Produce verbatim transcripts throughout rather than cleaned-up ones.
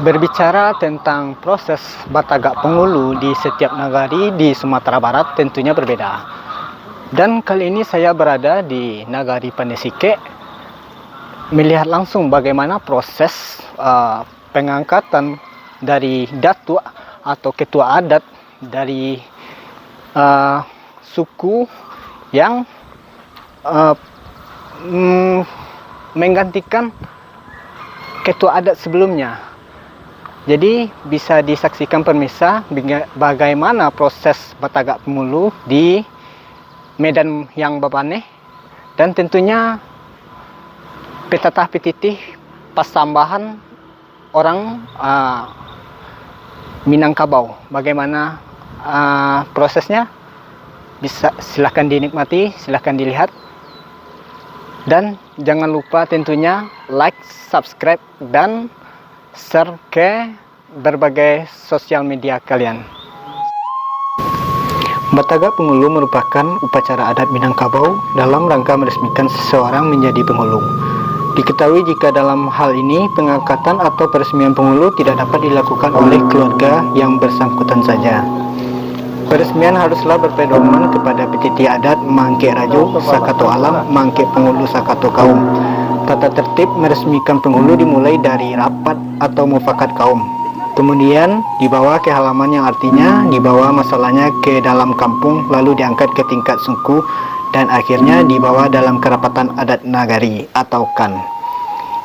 Berbicara tentang proses batagak penghulu di setiap nagari di Sumatera Barat, tentunya berbeda. Dan kali ini saya berada di nagari Pandai Sikek, melihat langsung bagaimana proses, eh, pengangkatan dari datuk atau ketua adat dari, eh, suku yang, eh, mm, menggantikan ketua adat sebelumnya. Jadi, bisa disaksikan pemirsa, baga-, bagaimana proses batagak penghulu di medan yang bapaneh, dan tentunya petatah pititih pasambahan orang, ah, Minangkabau. Bagaimana, ah, prosesnya? Bisa, silahkan dinikmati, silahkan dilihat. Dan jangan lupa tentunya like, subscribe, dan share ke berbagai sosial media kalian. Batagak penghulu merupakan upacara adat Minangkabau dalam rangka meresmikan seseorang menjadi penghulu. Diketahui jika dalam hal ini, pengangkatan atau peresmian penghulu tidak dapat dilakukan oleh keluarga yang bersangkutan saja. Peresmian haruslah berpedoman kepada pititih adat mangkek rajo sakato alam, mangkek penghulu sakato kaum. Tata tertib meresmikan penghulu dimulai dari rapat atau mufakat kaum. Kemudian dibawa ke halaman, yang artinya dibawa masalahnya ke dalam kampung, lalu diangkat ke tingkat suku, dan akhirnya dibawa dalam kerapatan adat nagari atau kan.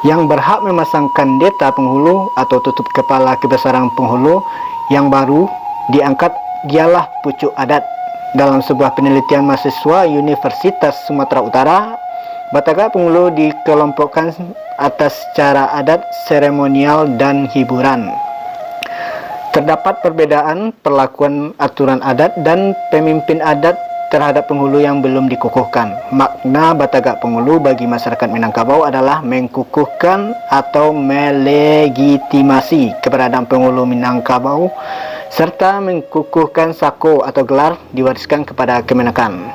Yang berhak memasang kandeta penghulu atau tutup kepala kebesaran penghulu yang baru diangkat ialah pucuk adat. Dalam sebuah penelitian mahasiswa Universitas Sumatera Utara, batagak penghulu dikelompokkan atas cara adat, seremonial, dan hiburan. Terdapat perbedaan perlakuan aturan adat dan pemimpin adat terhadap penghulu yang belum dikukuhkan. Makna batagak penghulu bagi masyarakat Minangkabau adalah mengkukuhkan atau melegitimasi keberadaan penghulu Minangkabau, serta mengkukuhkan sako atau gelar diwariskan kepada kemenakan.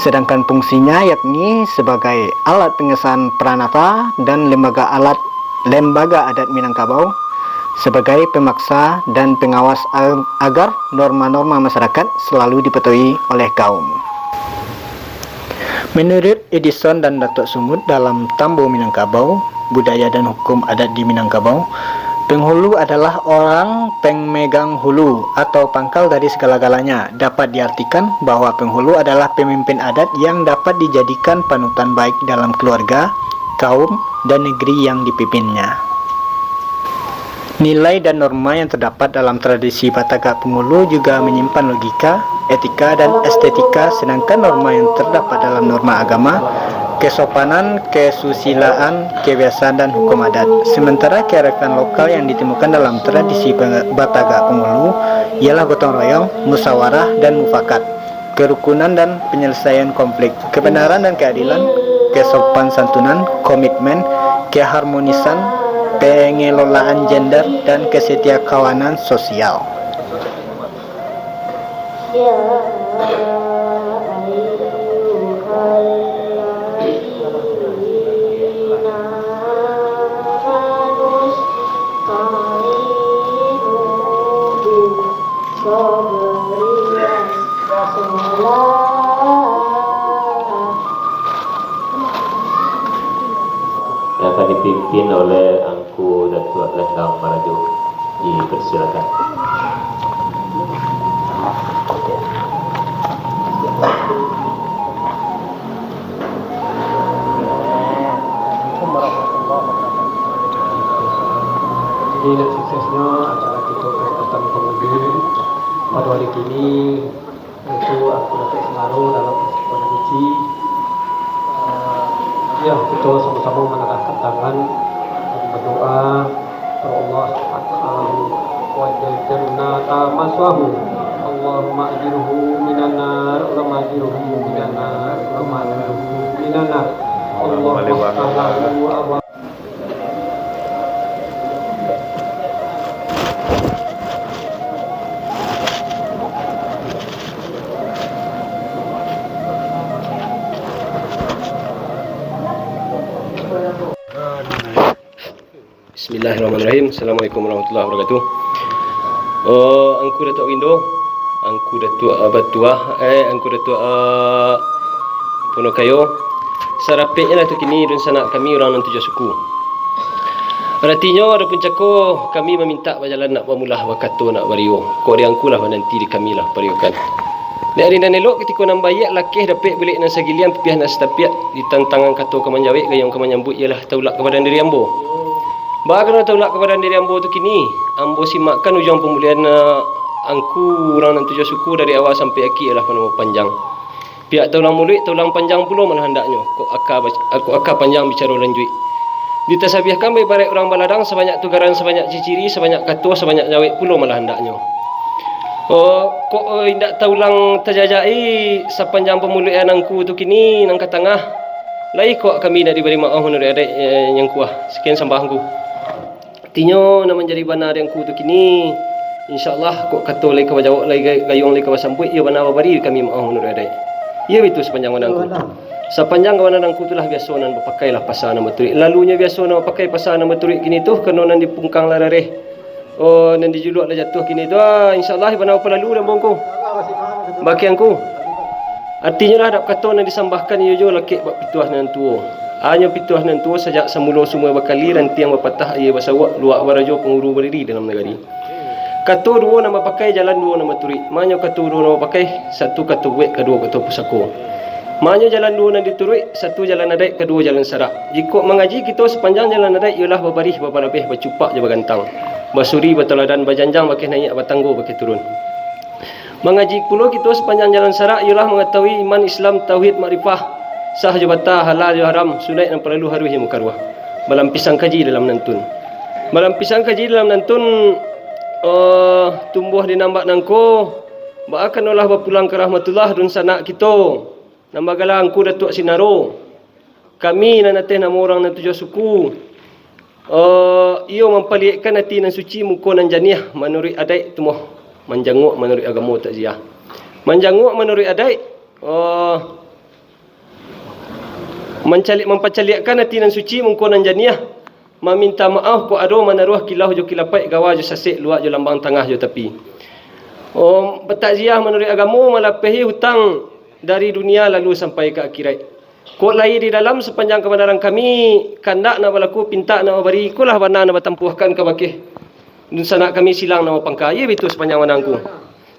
Sedangkan fungsinya yakni sebagai alat pengesahan pranata dan lembaga alat, lembaga adat Minangkabau, sebagai pemaksa dan pengawas a-, agar norma-norma masyarakat selalu dipatuhi oleh kaum. Menurut Edison dan Datuk Sumut dalam Tambo Minangkabau, Budaya dan Hukum Adat di Minangkabau, penghulu adalah orang pemegang hulu atau pangkal dari segala-galanya. Dapat diartikan bahwa penghulu adalah pemimpin adat yang dapat dijadikan panutan baik dalam keluarga, kaum, dan negeri yang dipimpinnya. Nilai dan norma yang terdapat dalam tradisi batagak penghulu juga menyimpan logika, etika, dan estetika, sedangkan norma yang terdapat dalam norma agama, kesopanan, kesusilaan, kebiasaan, dan hukum adat. Sementara kearifan lokal yang ditemukan dalam tradisi pe-, batagak penghulu ialah gotong royong, musyawarah, dan mufakat, kerukunan dan penyelesaian konflik, kebenaran dan keadilan, kesopan santunan, komitmen, keharmonisan, pengelolaan gender, dan kesetiakawanan sosial. Yang akan dipimpin oleh Angku Datuak Lendang Marajo. Dipersilakan. Ini nak suksesnya acara kita pengangkatan penghulu pada hari kini, yaitu aku Datuk Sengaro dalam Institut Suci. Ah, ya, kita sama-sama manarahkan tangan dan berdoa kepada Allah Subhanahu wa Ta'ala. Allahumma ajirhu minan nar, Allahumma ajirhu minan nar, Allahumma ajirhu minan nar. Allahumma Bismillahirrahmanirrahim. Assalamualaikum warahmatullahi wabarakatuh. Oh, Angku Datuak Windo, Angku Datuak, ah, Batuah, eh, Angku Datuak, ah, Ponokayo, sarapeknyo lah tu kini dunsanak kami urang nan tujuah suku. Aratinyo, adopun cako, kami mamintak bajalan nak bamulah bakato nak bario. Kok di Angku lah mananti, di kami lah pariokan. Dek ari nan elok, katiko nan baiak, lakeh dapek bulek nan sagiliang, pipiah nan satampiak, di tantangan kato ka manjawek, gayuang ka manyambuik, iyolah taulak ka badan diri ambo. Baa kano taulak ka badan diri ambo tu kini, ambo simakkan ujuang pamulihan, eh, Angku urang nan tujuah suku dari awal sampai akhia, iyolah panamo panjang. Pihak taulang muluik, taulang panjang pulo malah handaknyo, kok aka, kok aka panjang bicaro lanjuik. Ditasabiahkan baibaraik urang baladang, sabanyak tugaran, sabanyak ciciri, sabanyak kato, sabanyak jawek pulo malah handaknyo. Oh, kok, eh, indak taulang tajajak-i sapanjang pamuluikan Angku tu kini nan ka tangah. Lai kok kami indak dibari maoh manuruik adaik, eh, Angku ah. Sakian sambah Angku. Artinyo, nan manjadi bana di Angku tu kini, insya Allah, kok kato lai ka bajawok, lai ga-, gayuang lai ka basambuik, iyo bana babari kami maoh manuruik adaik. Iyo bitu sapanjang bana Angku. Sapanjang kawanan Angku tu lah biaso nan bapakai lah pasa nan baturuik. Lalunyo biaso nan bapakai pasa nan baturuik kini tu, kano nan dipungkang lah rareh. Oh, nan dijuluak lah jatuah kini tu, ah, insya Allah, bana bapalalu dek ambo Angku. Bakeh Angku. Artinyo lah, dek kato nan disambahkan iyo jo lakek bak pituah nan tuo. Hanyo pituah nan tuo, sajak samulo sumua bakali, rantiang bapatah, aia basawak, luak barajo, panguru badiri dalam nagari. Kato duo nan bapakai, jalan duo nan baturuik. Manyo kato duo nan bapakai, satu kato buek, kaduo kato pusako. Manyo jalan duo nan dituruik, satu jalan adaik, kaduo jalan sarak. Jikok mangaji kito sapanjang jalan adaik, iyolah babarih, babalabeh, bacupak jo bagantang. Basuri, bataladan, bajanjang, bakeh naiak, batanggo, bakeh turun. Mangaji pulo kito sapanjang jalan sarak, iyolah mangatawui iman, Islam, tauhid, makrifah, sah jo bata, halal jo haram, sunaik nan paralu, haruih jo makaruah. Balampisang kaji dalam nantun. Balampisang kaji dalam nantun, eh, tumbuah di nambak nangko, baa kanolah bapulang ka rahmatullah dunsanak kito, nan bagala Angku Datuak Sinaro. Kami nan ateh namo urang nan tujuah suku, eh, iyo mampaliekkan ati nan suci, muko nan janiah, manuruik adaik tu moh, manjanguak manuruik agamo takziah. Manjanguak manuruik adaik, eh, mancaliak, mampacaliakkan ati nan suci, muko nan janiah, maminta maoh kok ado manaruah kilau jo kilapaik, gawa jo sasek, luak jo lambang, tangah jo tapi. Oh, batakziah manuruik agamo, malapehi hutang dari dunia lalu sampai ka akhirat. Kok lai di dalam sapanjang kabanaran kami, kandak nak balaku, pintak nak babari, ikolah bana nan batampuahkan ka bakeh dunsanak kami silang nan bapangka, iyo bitu sapanjang bana Angku.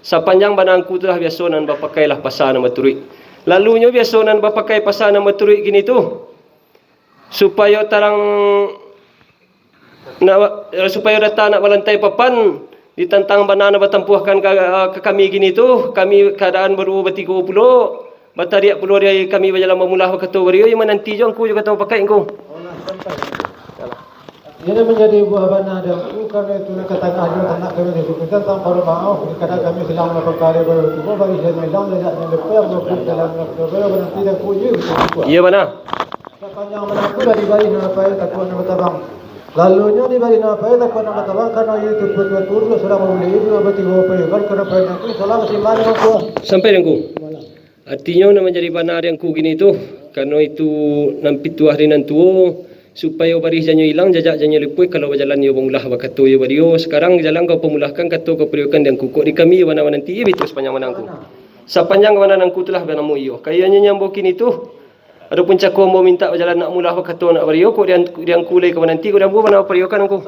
Sapanjang bana Angku tu lah biaso nan bapakai lah pasa nan baturuik. Lalunyo biaso nan bapakai pasa nan baturuik kini tu, supayo tarang nak, supayo data nak balantai papan, ditantang bana nan batampuahkan ka, ka kami kini tu, kami kaadaan baduo batigo pulo, batariak pulo di kami bajalan bamulah bakato bario, iyo mananti jo Angku jo kato pakai Angku. Jadi manjadi buah bana di Angku, karano itu nan ka tangah jo tanak kami di Bukit Tantang, parumahan, di kadang kami silang melakukan karya baru tibo, bagi silang hilang, lezat yang lepas, melakukan jalan melakukan baru, mananti di Angku, iyo, betul, betul. Iyo bana. Sapanjang bana Angku lah dibari nan apai, takua nan batabang. Lalunyo dibari nan apai, takua nan batabang, karano iyo tu pun Angku, dua surang babulih, dua batigo payu, kan, karano pai Angku, salah masih mari Angku. Sampai di Angku. Artinyo, nan manjadi bana di Angku kini tu, karano itu nan pituah di nan tuo, supayo barih jannyo ilang, jajak jannyo lipuih, kalau bajalan iyo bamulah, bakato iyo bario, sakarang jalan ka pamulahkan, kato ka pariokan di Angku, kok di kami iyo bana mananti, iyo bitu sapanjang bana Angku. Sapanjang bana Angku tu lah banamo iyo. Kayonyo nyo ambo kini tu, adopun cako ambo mintak bajalan nak mulah bakato nak bario, kok di Angku, di Angku lai ka mananti, kok di ambo bana pariokan Angku.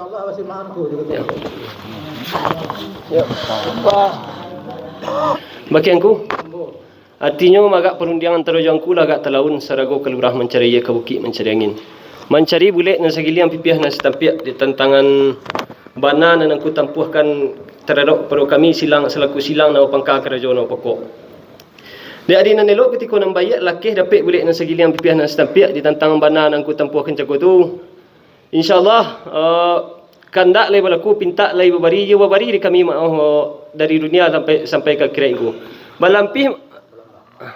Yo. Yo. Bakeh Angku. Artinyo, magak parundiang antaro jo Angku lah agak talaun, sarago ka lurah mancari aia, ka bukik mancari angin. Mancari bulek nan sagiliang, pipiah nan satampiak, di tantangan bana nan Angku tampuahkan taradok pado kami silang, salaku silang nan bapangka karajo nan bapokok. Dek ari nan elok katiko nan baiak, lakeh dapek bulek nan sagiliang, pipiah nan satampiak, di tantangan bana nan Angku tampuahkan cako tu. Insya Allah, eh, kandak lai balaku, pintak lai babari, iyo babari di kami maoh, eh, dari dunia sampai, sampai ka akhirat Angku. Balampih,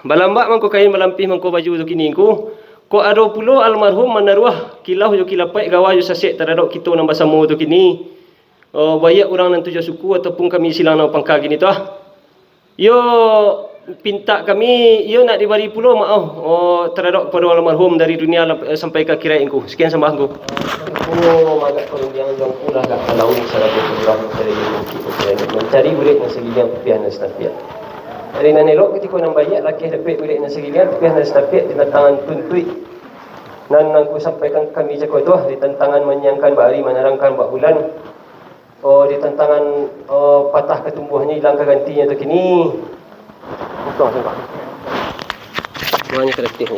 balambak mangko kain, balampih mangko baju tu kini Angku. Kok ado pulo almarhum manaruah kilau jo kilapaik, gawa jo sasek taradok kito nan basamo tu kini. Eh, baiak urang nan tujuah suku ataupun kami silang nan bapangka kini tu ah. Iyo, Pintak kami, iyo nak dibari pulo maoh, oh, taradok kapado almarhum dari dunia lam-, eh, sampai ka akhirat, Angku. Sekian sambah, Angku. Aku maagak parundiangan jo Angku lah agak talalu, sarato kurang dari bukik ukuran, mancari bulek nan sagiliang, pipiah nan satapiak. Dari nan elok kutiko nan baiak, lakeh dapek bulek nan sagiliang, pipiah nan satapiak, di tantangan tuntuik nan Angku sampaikan ka kami cako tu, di tantangan manyiangkan bak ari, manarangkan bak bulan. Oh, di tantangan, oh, patah ka tumbuahnyo, ilang ka gantinyo tu kini. Bukan, bukan. Buahnya kreatif ni.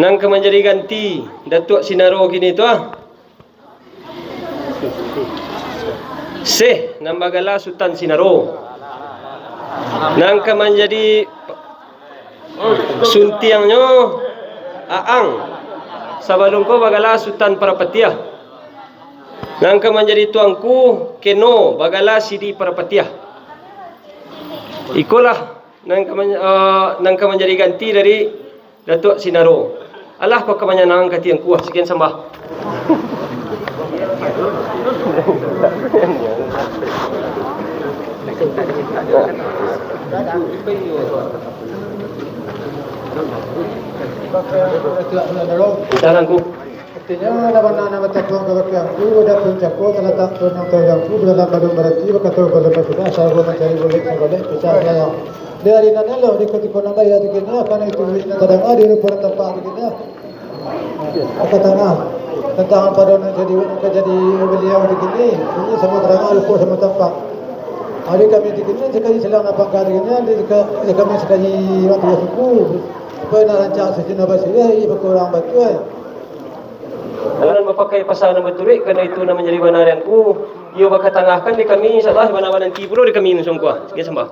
Nan ka manjadi ganti Datuak Sinaro kini tu, ah. Seh, nan bagala Sutan Sinaro. Nan ka manjadi suntiangnyo Aang. Sabalun ko bagala Sutan Parapatiah. Nan ka manjadi tuanku Keno bagala Sidi Parapatiah. Ikolah nan ka manja-, eh, nan ka manjadi ganti dari Datuak Sinaro. Alah, ko ka manyanangkan ati Angku, ah. Sakian sambah. Intan Angku. Artinyo, nan bana nan batapuang kabake Angku, Datuak Puncako, talatak tu nan tahu Angku, badalam badan baranti, bakato badan basudah, sarupo mancari bulek sabalek, picah salayang. Dari nan elok di kutiko nan baiak di kini, karano itu bulek nan tadanga di rupo nan tampak di kini. Ka tangah, tantang pado nan jadi, nan ka jadi baliau di kini, ini samo tadanga rupo samo tampak. Ari kami di kini sakali silang nan pangka di kini, di ka-, di kami sakali wakatu suku, supaya nak rancak sasino basirih, iyo bakurang batua. Nan bapakai pasa nan baturuik, karano itu nan manjadi bana di Angku. Iyo bakatangahkan di kami, insyaallah, bana-bana nanti pulo di kami nan sungkuah. Sakian sambah.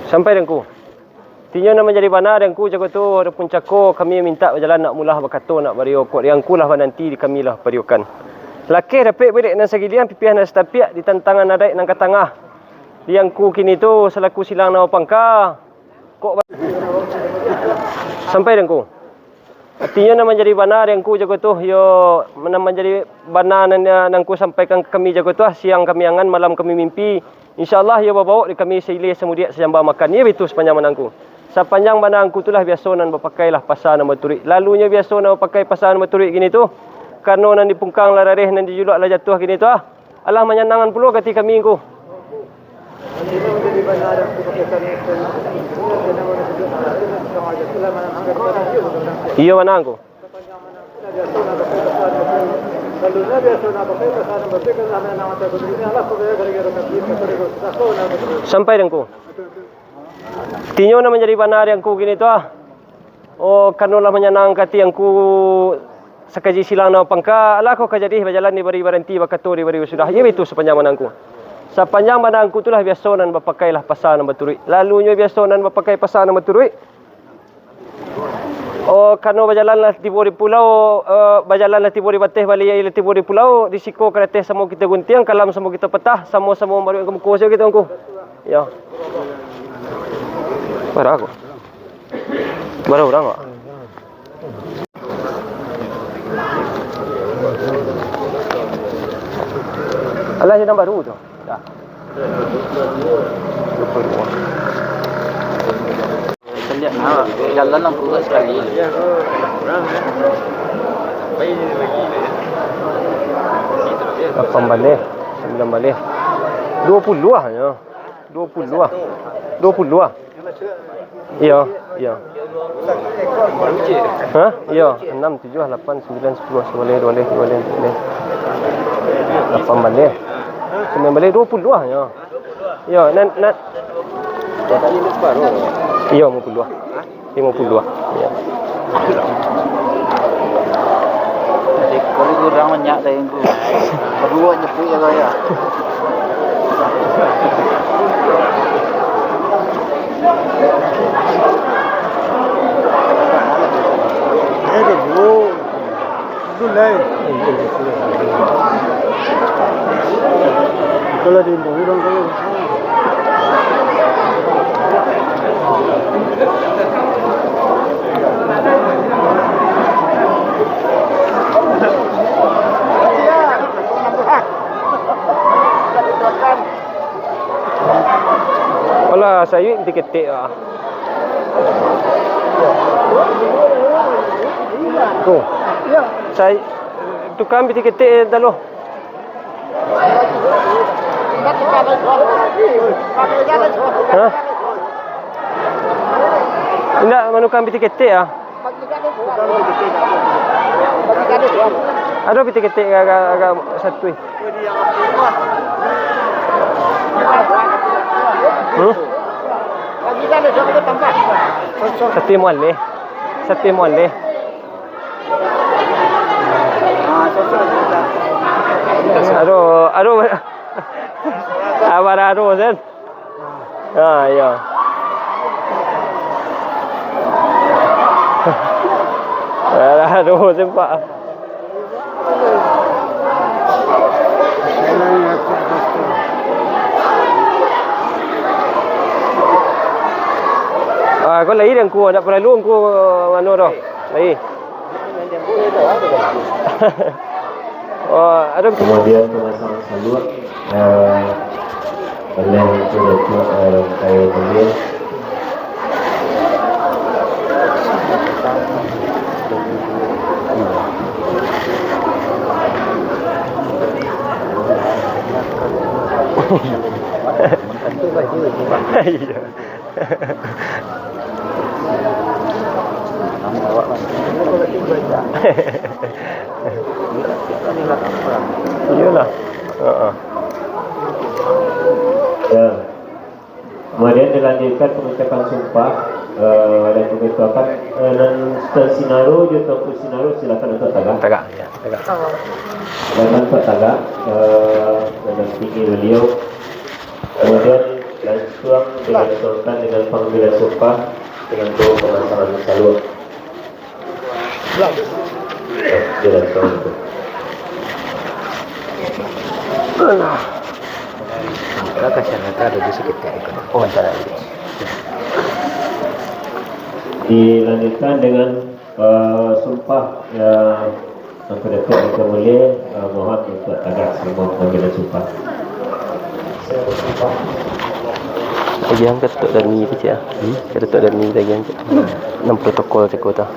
Sampai di Angku. Artinyo nan manjadi bana di Angku, cako tu, Datuak Puncako, kami mintak bajalan nak mulah bakato nak bario, kok di Angku lah bananti, di kami lah pariokan. Lakeh dapek bulek nan sagiliang, pipiah nan satapiak, di tantangan adaik nan ka tangah. Di Angku kini tu, salaku silang nan bapangka, kok ba-, sampai di Angku. Artinyo, nan manjadi bana di Angku, cako tu, iyo, nan manjadi bana nan, nan Angku sampaikan ka kami, cako tu, ah, siang kami angan, malam kami mimpi. Insyaallah, iyo babaok di kami saileh, samudiak, sajamba makan. Iyo baitu sapanjang bana Angku. Sapanjang bana Angku tu lah biaso nan bapakai, lah pasa nan baturuik. Lalunyo biaso nan bapakai pasa nan baturuik kini tu, karano nan dipungkang lah rareh, nan dijuluak lah jatuah kini tu, ah. Alah manyanangkan pulo ka ati kami, Angku. Iyo, bana, Angku. Sampai di Angku. Artinyo, nan manjadi bana di Angku kini tu, ah. Oh, karano lah manyanangkan ati Angku, sakaji silang nan bapangka, alah ko ka jadi bajalan dibari baranti, bakato dibari basudah. Iyo baitu sapanjang bana Angku. Sapanjang bana Angku tu lah biaso nan bapakai, lah pasa nan baturuik. Lalunyo biaso nan bapakai pasa nan baturuik. Oh, karano bajalan lah tibo di pulau, eh, bajalan lah tibo di bateh, baliak lah tibo di pulau, di siko ka ateh samo kito guntiang, kalam samo kito patah, samo-samo mambaruak ka muko sajo kito, Angku. Yo. Bara ko? Bara urang, Pak? Alah, nan baru tu. Dah. Jalan enam puluh sekali. Lapan baleh, sambilan baleh. Duo puluah nyo. Duo puluah. Duo puluah. Iyo, iyo. Ha? Iyo, anam, tujuah, lapan, sambilan, sapuluah, sabaleh, duo baleh, tigo baleh, ampek baleh. Lapan baleh. Sambilan baleh, duo puluah nyo. Iyo, nan, nan. Iyo, limo puluah. Limo puluah. Iyo. Kalau kurang banyak tadi tu. Baru awak jemput je kaya. Eh, dulu. Dulu, eh. Itulah di Indo, orang kaya. Alah, sayuik pitih ketek ah. Tu. Say-, tukang pitih ketek taloh. Ha? Indak manukang pitih ketek ah. Ado pitih ketek agak, agak satu. Hmm? Sate mualeh. Sate mualeh. Aduh, aduh. Abar aduh, Sen. Ah, iyo. Alah, aduh, sempak. Ah, kau lai deh, angku, ndak paralu angku, anu, doh. Lai. Oh, ado. Kemudian pemasangan saluak, eh, oleh Datuk, eh, Khairul Mulia. Iya. Iyolah. Heeh. Ya. Kemudian dilanjutkan pengucapan sumpah, eh, dan pemberitahuan, eh, nan Tuan Sinaro jo Tuanku Sinaro, silakan untuk tagak. Tagak, ya, tagak. Silakan untuk tagak, eh, mendampingi beliau. Kemudian langsung dilangsungkan dengan panggilan sumpah dengan doa pemasangan saluak. Alah. Lah, kasihan, ada di sekitar itu. Oh, antara itu. Dilanjutkan dengan, eh, sumpah, ya, Angku Datuak Angku Mulia, eh, mohon untuk tagak semua panggilan sumpah. Tagihan ka Datuak Dani tu, cik, ah. Hmm? Ka Datuak Dani tagihan, cik. Nan protokol cako tu.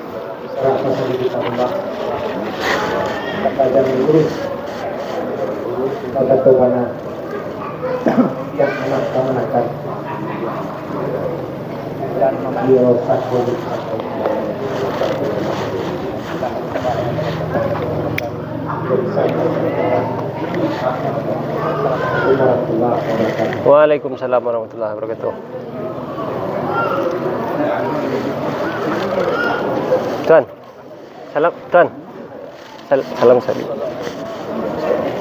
Waalaikumsalam warahmatullahi wabarakatuh. Tuan. Salam, Tuan. Sal-, salam sabi.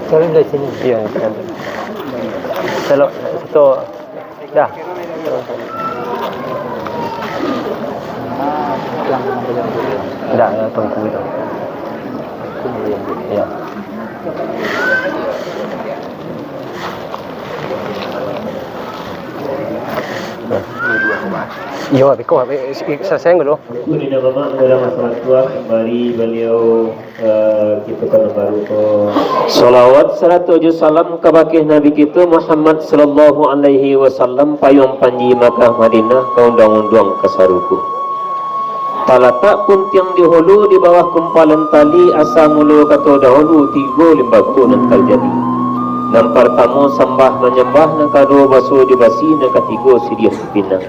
Salam dari sini. Iya, iya, salam. Salam, satu. Dah. Dah, dah, Tuanku itu. Iya. Iyo, biko, eh, eh, selesai dulu. Itu di nama Mak dalam masalah tuah, kembali beliau, eh, kita ke baru ko. Salawat sarato jo salam kabake Nabi kito Muhammad sallallahu alaihi wasallam, payuang panji Makkah Madinah, ka unduang-unduang ka sarugo. Talatak puntiang di hulu, di bawah kumpalan tali, asa mulo kato dahulu, tigo limbago nan tajadi. Nan partamo sambah manyambah, nan kaduo baso jo basi, nan katigo siriah pinang.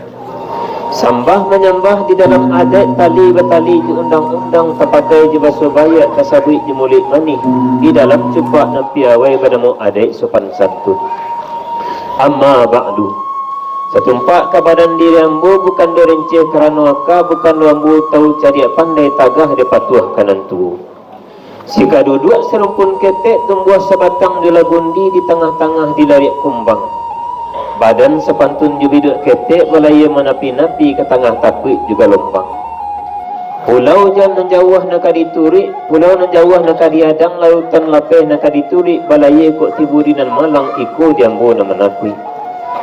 Sambah manyambah di dalam adaik tali batali jo undang-undang, tapakai jo baso baiak, tasabuik jo muluik manih, di dalam cupak nan piawai banamo adaik sopan santun. Amma ba'du. Satumpak ka badan diri ambo, bukan do renceh karano aka, bukan do ambo tau cadiak pandai, tagah dek patuah ka nan tuo. Sikaduduak sarumpun ketek, tumbuah sabatang jo lagundi, di tangah-tangah dilariak kumbang. Badan sapantun jo biduak ketek, balayia manapi-napi, ka tangah takuik jo galombang. Pulau jan nan jauah nan ka dituruik, pulau nan jauah nan ka diadang, lautan lapeh nan ka dituruik, balayia kok tibo di nan malang, iko di ambo nan manakuik.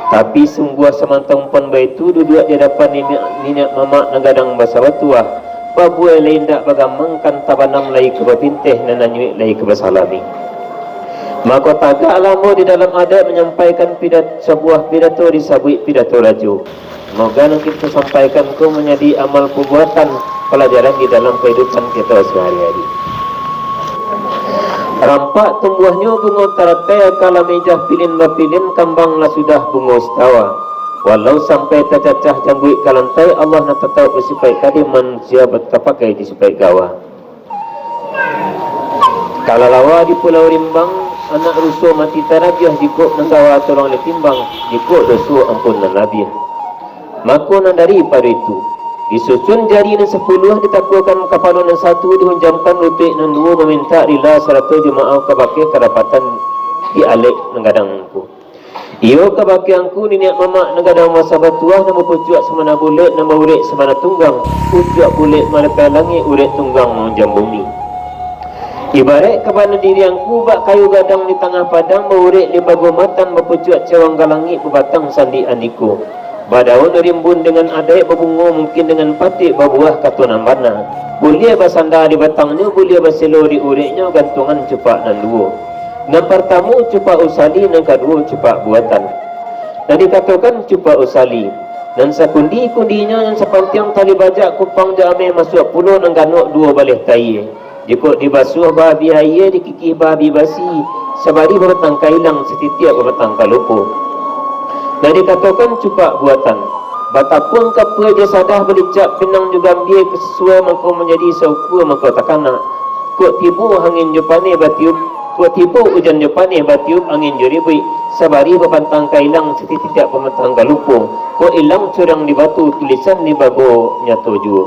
Tapi sungguah samantang pan baitu, duduak di adapan niniak, niniak mamak nan gadang basa batuah, babuai lai indak bagamangkan, tabanam lai ka bapinteh, nan anyuik lai ka basalami. Mako, tagaklah ambo di dalam adaik manyampaikan pidat-, sabuah pidato disabuik pidato rajo. Moga nan kito sampaikan ko manjadi amal pabuatan, palajaran di dalam kahidupan kito sahari-hari. Rampak tumbuahnyo bungo taratai, ka lamejah pilin bapilin, kambang lah sudah bungo sitawa. Walau sampai tacacah jambuik ka lantai, Allah nan tatauk basipaik kadim, manusia tapakai jo sipaik gawa. Kalalawa di Pulau Rimbang, anak ruso mati tarabiah, jikok nan gawa tolong ditimbang, jikok doso ampun nan labiah. Mako nan daripado itu, disusun jari nan sapuluah, ditakuakan kapalo nan satu, dihunjamkan lutuik nan duo, mamintak rila sarato jo maaf kabake kadapatan di alek nan gadang ko. Iyo kabake angku niniak mamak nan gadang basa batuah, nan bapucuak samana bulek, nan baurek samana tunggang, pucuak bulek malapeh langik, urek tunggang maunjam bumi. Ibaraik kabana diri angku, bak kayu gadang di tangah padang, baurek limbago matan, bapucuak cawang ka langik, babatang sandiak andiko, badaun rimbun dengan adaik, babungo mungkin dengan patik, babuah kato nan bana. Buliah basanda di batangnyo, buliah baselo di ureknyo, gantuangan cupak nan duo. Nan partamo cupak usali, nan kaduo cupak buatan. Nan dikatokan cupak usali, nan sakundi-kundinyo, nan sapantiang tali bajak, kupang jo ameh masuak pulo, nan ganok duo baleh tayie. Jikok dibasuah bahabih ayie, dikikih bahabih basi, sabarih babatang ka ilang, satitiak babatang ka lupo. Nan dikatokan cupak buatan, batapuang kapua jo sadah, balicak pinang jo gambia, kasuo mangko manjadi, saukua mangko takanak. Kok tibo angin jo paneh batiup, kok tibo ujan jo paneh batiup, angin jo ribuik, sabarih babatang ka ilang, satitiak babatang ka lupo. Kok ilang curang di batu, tulisan di bago nyato juo.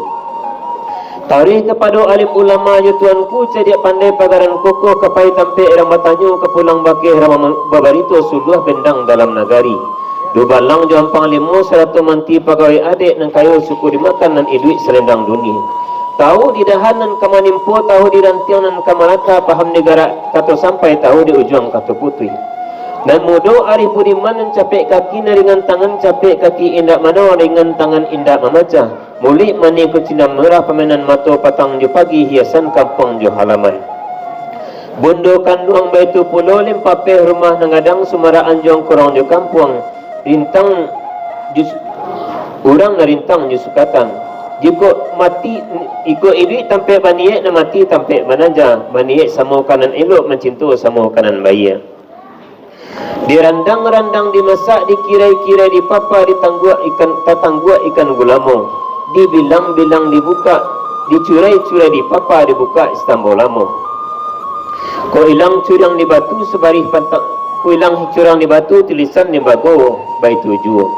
Taruih kapado alim ulama jo tuanku, cadiak pandai pagaran kokoh, ka pai tampek urang batanyo, ka pulang bakeh urang babarito, suluah bendang dalam nagari. Dubalang jo ampang limo, sarato manti pagawai adaik, nan kayo suko dimakan, nan iduik salendang dunia. Tahu di dahan nan ka manimpo, tahu di rantiang nan ka marata, paham di garak kato sampai, tahu di ujuang kato putuih. Nan mudo arih budiman, nan capek kaki, nan ringan tangan, capek kaki indak mano, ringan tangan indak mamacah. Mulik manih kucindan murah, pamainan mato patang jo pagi, hiasan kampuang jo halaman. Bundo kanduang baitu pulo, limpapeh rumah nan gadang, sumarak anjuang kurang jo kampuang, rintang jo su-, urang nan rintang jo sukatan. Jikok mati, jikok iduik tampek baniaik, nan mati tampek banaja, baniaik samo ka nan elok, mancinto samo ka nan baiak. Dirandang-randang dimasak, dikirai-kirai dipapa, ditangguak ikan, tatangguak ikan gulamo, dibilang-bilang dibukak, dicurai-curai dipapa, dibukak sitambo lamo. Kok ilang curang di batu sabarih pantang, kok ilang curang di batu tulisan di bago, baitu juo.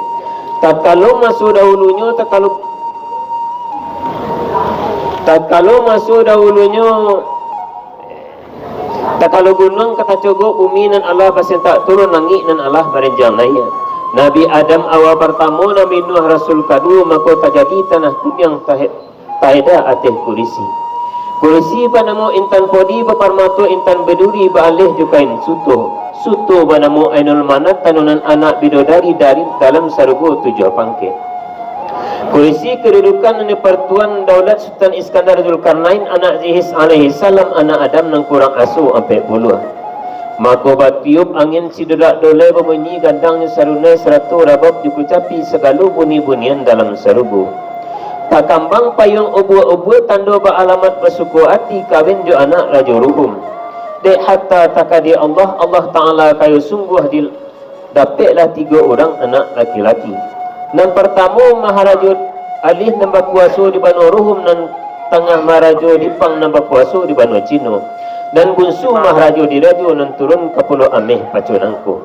Tatkalo maso dahulunyo, tatkalo, tatkalo maso dahulunyo, Takalo gunuang ka tacogok, bumi nan alah basentak turun, langik nan alah barenjang naiak. Nabi Adam awa partamo, Nabi Nuh rasul kaduo, mako tajadi tanah kuniang tahe-, taeda ateh kurisi. Kurisi banamo intan podi, baparmato intan baduri, baaleh jo kain suto. Suto banamo Ainul Manah, tanunan anak bidodari dari dalam sarugo tujuah pangkek. Kurisi kadudukan nan dipartuan daulat Sultan Iskandar Zulkarnain, anak Zihis alaihissalam, anak Adam nan kurang asuh ampek puluah. Mako batiup angin sidolak dolai, bamunyi gandangnyo sarunai, sarato rabab dikucapi sagalo bunyi-bunyian dalam sarugo. Takambang payuang ubua-ubua, tando baalamat basuko ati, kawin jo anak Rajo Ruhum. Dek hatta takadia Allah, Allah Ta'ala kayo sungguah di, dapeklah tigo urang anak laki-laki. Nan partamo, Maharajo Alih nan bakuwaso di banua Ruhum, nan tangah Maharajo Dipang nan bakuwaso di banua Cino, nan bunsu Maharajo Dirajo nan turun ka Pulau Ameh Paco nangko.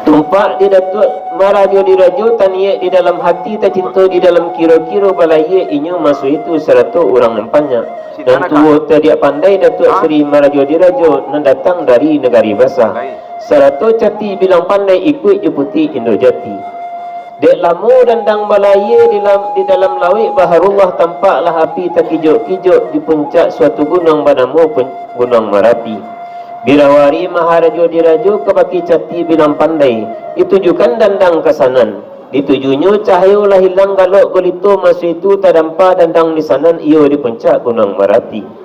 Tumpak di Datuak Maharajo Dirajo, taniek di dalam hati, tacinto di dalam kiro-kiro, balayie inyo maso itu sarato urang nan banyak. Nan tuwo tadiak pandai Datuak Sri Maharajo Dirajo nan datang dari nagari basa, sarato cati bilang pandai ikuik jo puti Indo Jati. Dek lamo dandang balayie di lam-, di dalam lauik baharullah, tampaklah api takijok-kijok di puncak suatu gunuang banamo pun-, Gunuang Marapi. Birawari Maharajo Dirajo kabake cati bilang pandai, ditujukan dandang ka sanan. Ditujunyo cahayo lah ilang galok gulito, maso itu tadampa dandang di sanan, iyo di puncak Gunuang Marapi.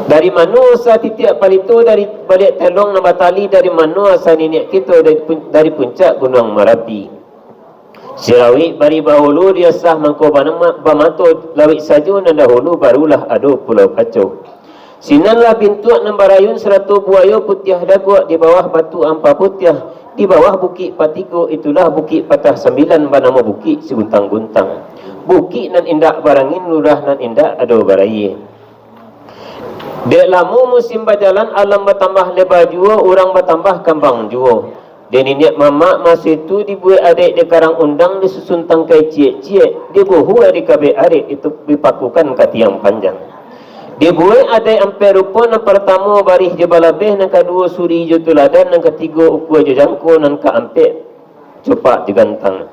Dari mano asa titiak palito, dari baliak telong nan batali, dari mano asa niniak kito, dari pun-, dari puncak Gunuang Marapi. Sirawik bari bahulu diasah mangko banama-, bamato lawik sajo nan dahulu, barulah ado Pulau Kaco. Sinan lah bintuak nan barayun sarato buayo putiah daguak di bawah Batu Ampa Putiah, di bawah Bukik Patigo, itulah Bukik Patah Sambilan banamo Bukik Siguntang-guntang. Bukik nan indak barangin, lurah nan indak ado barayie. Dek lamo musim bajalan, alam batambah leba juo, urang batambah kambang juo. Dek niniak mamak maso itu dibuek adaik di karang undang, disusun tangkai ciek-ciek, dibuhua di kabek arek, itu dipakukan ka tiang panjang. Dibuek adaik ampek rupo, nan partamo barih jo balabeh, nan kaduo suri jo tuladan, nan katigo ukua jo jangko, nan kaampek cupak jo gantang.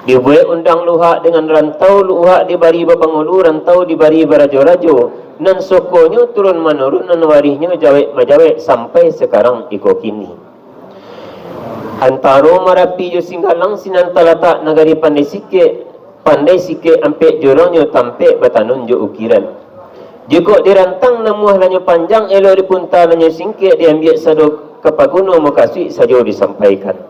Dibuek undang luhak dengan rantau, luhak dibari bapangulu, rantau dibari barajo-rajo, nan sokonyo turun-manurun, nan warihnyo jawek-majawek sampai sakarang iko kini. Antaro Marapi jo Singgalang sinan talatak nagari Pandai Sikek, Pandai Sikek ampek jurongnyo tampek batanun jo ukiran. Jikok dirantang namuah lanyo panjang, elok dipunta lanyo singkek, diambiak sado ka paguno, mukasuik sajo disampaikan.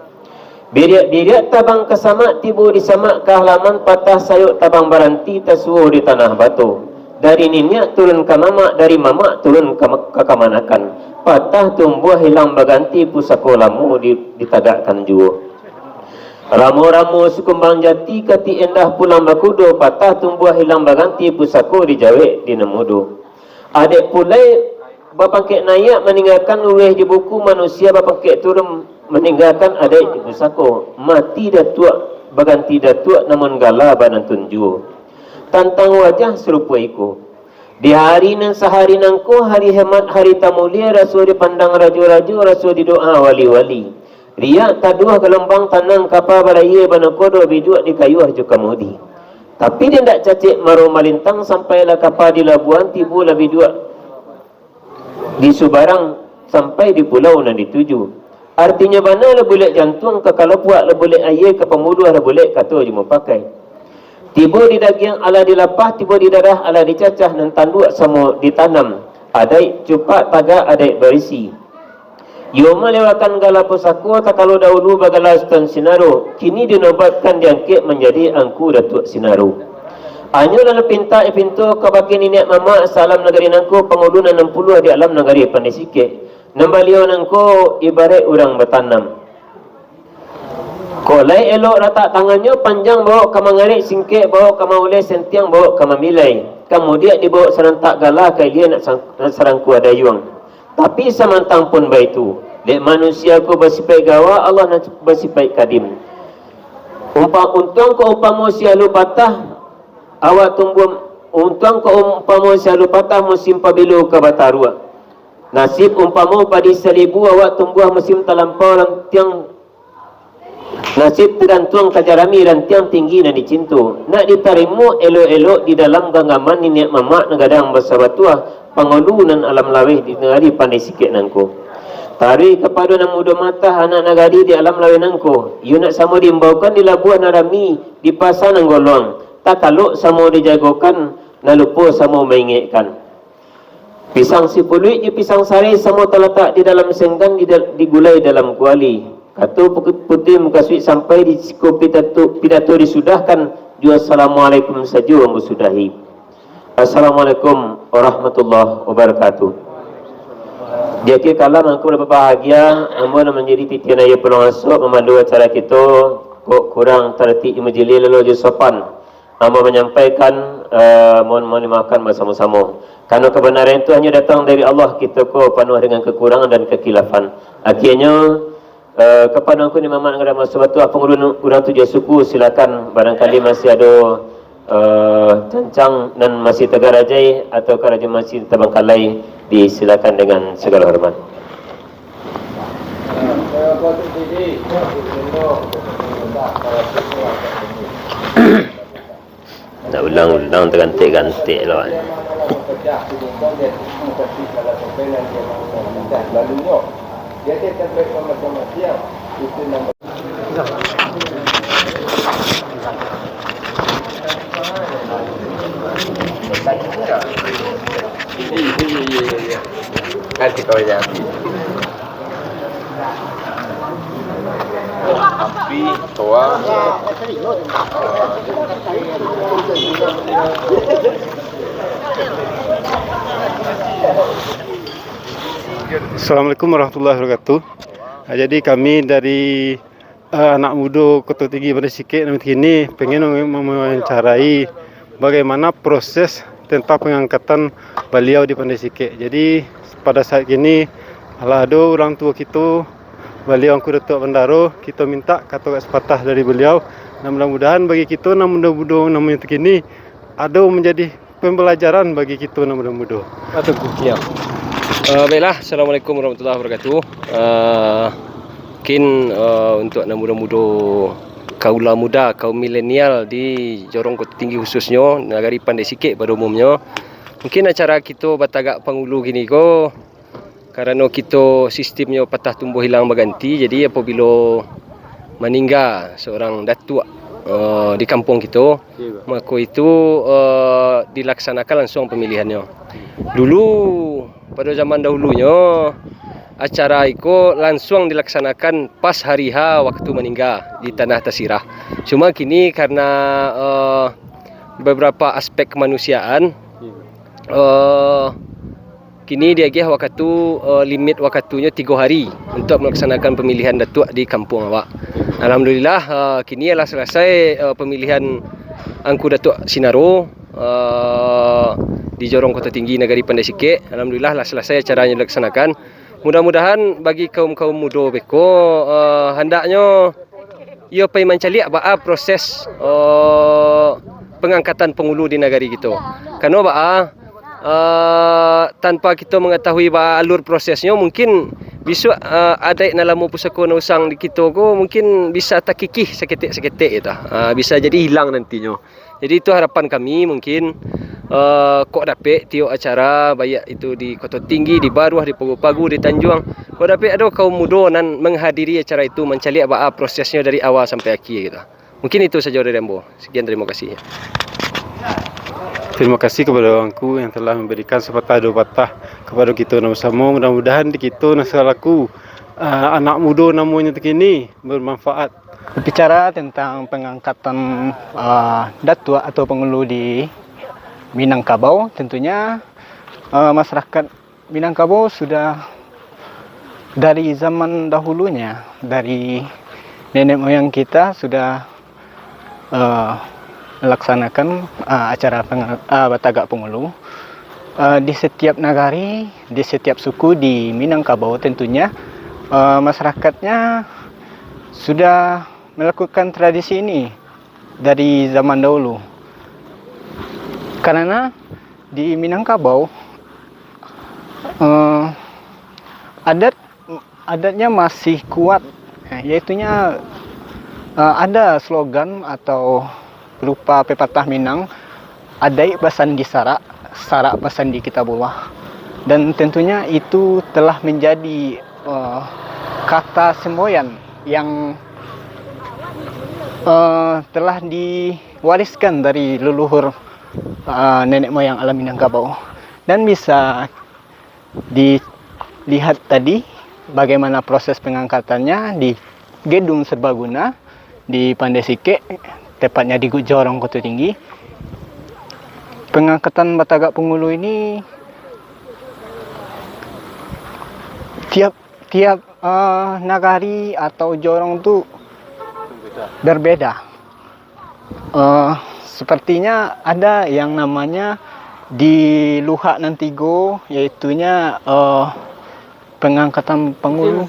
Biriak-biriak tabang ka samak, tibo di samak ka halaman, patah sayok tabang baranti, tasuo di tanah bato. Dari niniak turun ka mamak, dari mamak turun ka, ka kamanakan. Patah tumbuah hilang baganti, pusako lamo di, ditagakkan juo. Ramo-ramo sukumbang jati, katik endah pulang bakudo, patah tumbuah hilang baganti, pusako dijawek di nan mudo. Adaik pulai bapangkek naiak maninggakan luruih di buku, manusia bapangkek turun maninggakan adaik di pusako. Mati datuak baganti datuak, namun gala banantun juo. Tantang wajah sarupo iko. Di hari nan sahari nangko, hari hemat, hari tamulia, raso dipandang rajo-rajo, raso didoa wali-wali. Riak taduah galombang tanang, kapa balayie banakodo, biduak di kayuah jo kamudi. Tapi dek ndak cacek maro malintang, sampailah kapa di labuahan, tibolah biduak di subarang sampai di pulau nan dituju. Artinyo bana lah bulek jantuang ka kalapuak, lah bulek aie ka pamuduah, lah bulek kato jo mupakai. Tibo di dagiang alah dilapah, tibo di darah alah dicacah, nan tanduak samo ditanam. Adaik cupak tagak, adaik barisi. Iyo malewakan gala pusako, takalo dahulu bagala Sutan Sinaro, kini dinobatkan diangkek manjadi Angku Datuak Sinaro. Anyo lalu pintak dipinto kabake niniak mamak salam nagari nangko, pangulu nan anam puluah di alam nagari Pandai Sikek, nan baliau nangko ibaraik urang batanam. Kok lai elok latak tangannyo, panjang baok ka mangarek, singkek baok ka mauleh, sentiang baok ka mamilai, kamudiak dibaok sarantak gala ka ilia nak sang-, nak sarangkua dayuang. Tapi samantang pun baitu, dek manusia ko basipaik gawa, Allah nan basipaik kadim. Umpa-, untuang ko umpamo si alu patah, awak tumbuah, untuang ko umpamo si alu patah, musim pabilo ka bataruak. Nasib umpamo padi salibu, awak tumbuah musim talampau, rantiang nasib tagantuang ka jarami, rantiang tinggi nan dicinto. Nak ditarimo elok-elok di dalam ganggaman niniak mamak nan gadang basa batuah, pangulu nan alam laweh di nagari Pandai Sikek nangko. Taruih kapado nan mudo matah anak nagari di alam laweh nangko, iyo nak samo diimbaukan di labuah nan rami, di pasa nan goluang, tatalok samo dijagokan, nan lupo samo maingekkan. Pisang sipuluik jo pisang sareh samo talatak di dalam senggan, di dal-, digulai dalam kuali. Kato pu-, putuih mukasuik sampai di siko pidato, pidato disudahkan, jo assalamualaikum sajo ambo sudahi. Assalamualaikum warahmatullahi wabarakatuh. Di akhir kalam angku nan babahagia, ambo nan manjadi titian aia pulang asuak mamandu acara kito, kok kurang taratik di majilih lalu jo sopan. Ambo manyampaikan, eh, mohon, mohon dimaafkan basamo-samo. Karano kabanaran tu hanyo datang dari Allah, kito ko panuah dengan kakurangan dan kakilafan. Akhirnyo, eh, kapado angku ni Mamak Nagara Maso Batu, apa urang, urang tu jo suku, silakan, barangkali masih ado, eh, cancang nan masih tagarajai atau karajo masih tabangkalai, disilakan dengan segala hormat. Nak ulang-ulang, tagantik-gantik lo. Nanti kau jadi. Api, toa. Assalamualaikum warahmatullahi wabarakatuh. Ah, jadi kami dari, ah, anak mudo Koto Tinggi Pandai Sikek nan kini pengen mem-, mewawancarai bagaimana proses tentang pengangkatan baliau di Pandai Sikek. Jadi, pada saat kini, alah ado urang tuo kito, baliau Angku Datuak Bandaro, kito mintak kato sepatah dari baliau. Dan mudah-mudahan bagi kito nan mudo-mudo namonyo tu kini, ado manjadi pambalajaran bagi kito nan mudo-mudo. Atau kukiah. Eh, baiklah, Assalamualaikum warahmatullahi wabarakatuh. Eh, mungkin, eh, untuk nan mudo-mudo, kaula muda, kaum milenial di Jorong Koto Tinggi khususnyo, Nagari Pandai Sikek pada umumnyo, mungkin acara kito batagak pangulu kini ko, karano kito sistemnyo patah tumbuah hilang baganti, jadi apabilo maningga seorang datuak, eh, di kampuang kito, mako itu, eh, dilaksanakan langsung pamilihannyo. Dulu, pado zaman dahulunyo, acara iko lansuang dilaksanakan pas hari H waktu maningga di tanah tasirah. Cuma kini karena, eh, beberapa aspek kemanusiaan, eh, kini diagiah wakatu, eh, limit wakatunyo tigo hari untuk melaksanakan pemilihan datuak di kampuang awak. Alhamdulillah, eh, kini lah selesai, eh, pemilihan Angku Datuak Sinaro, eh, di Jorong Koto Tinggi Nagari Pandai Sikek. Alhamdulillah lah selesai acaranyo dilaksanakan. Mudah-mudahan bagi kaum-kaum mudo beko, eh, handaknyo iyo pai mancaliak baa proses, eh, pangangkatan pangulu di nagari kito. Karano baa, eh, tanpa kito mangatahui baa alur prosesnyo, mungkin bisuak, eh, adaik nan lamo pusako nan usang di kito ko mungkin bisa takikih saketek-saketek gitu. Eh, bisa jadi hilang nantinyo. Jadi itu harapan kami mungkin, eh, kok dapek tiok acara, baiak itu di Koto Tinggi, di Baruah, di Pagu-Pagu, di Tanjuang, kok dapek ado kaum mudo nan manghadiri acara itu, mancaliak baa prosesnyo dari awal sampai akhir gitu. Mungkin itu sajo dari ambo. Sekian, terima kasih. Terima kasih kepada Angku yang telah memberikan sepatah dua patah kepada kita nan bersama. Mudah-mudahan di kita nan selaku, ah, anak muda namonyo terkini bermanfaat. Berbicara tentang pengangkatan, ah, datuak atau pangulu di Minangkabau, tentunya, ah, masyarakat Minangkabau sudah dari zaman dahulunya, dari nenek moyang kita sudah, eh, melaksanakan, eh, acara peng-, eh, batagak pangulu. Eh, di setiap nagari, di setiap suku di Minangkabau tentunya, eh, masyarakatnya sudah melakukan tradisi ini dari zaman dahulu. Karena di Minangkabau, eh, adat, adatnya masih kuat, eh, yaitunya, eh, ada slogan atau berupa pepatah Minang, "Adaik basandi sarak, sarak basandi Kitabullah." Dan tentunya itu telah menjadi eh, kata semboyan yang eh, telah diwariskan dari leluhur, eh, nenek moyang alam Minangkabau. Dan bisa dilihat tadi bagaimana proses pengangkatannya di Gedung Serbaguna di Pandai Sikek, tepatnya di Jorong Koto Tinggi. Pengangkatan Batagak Pangulu ini tiap tiap eh, nagari atau jorong tu berbeda. Eh, sepertinya ada yang namanya di Luhak Nan Tigo, yaitunya eh, pengangkatan Pangulu.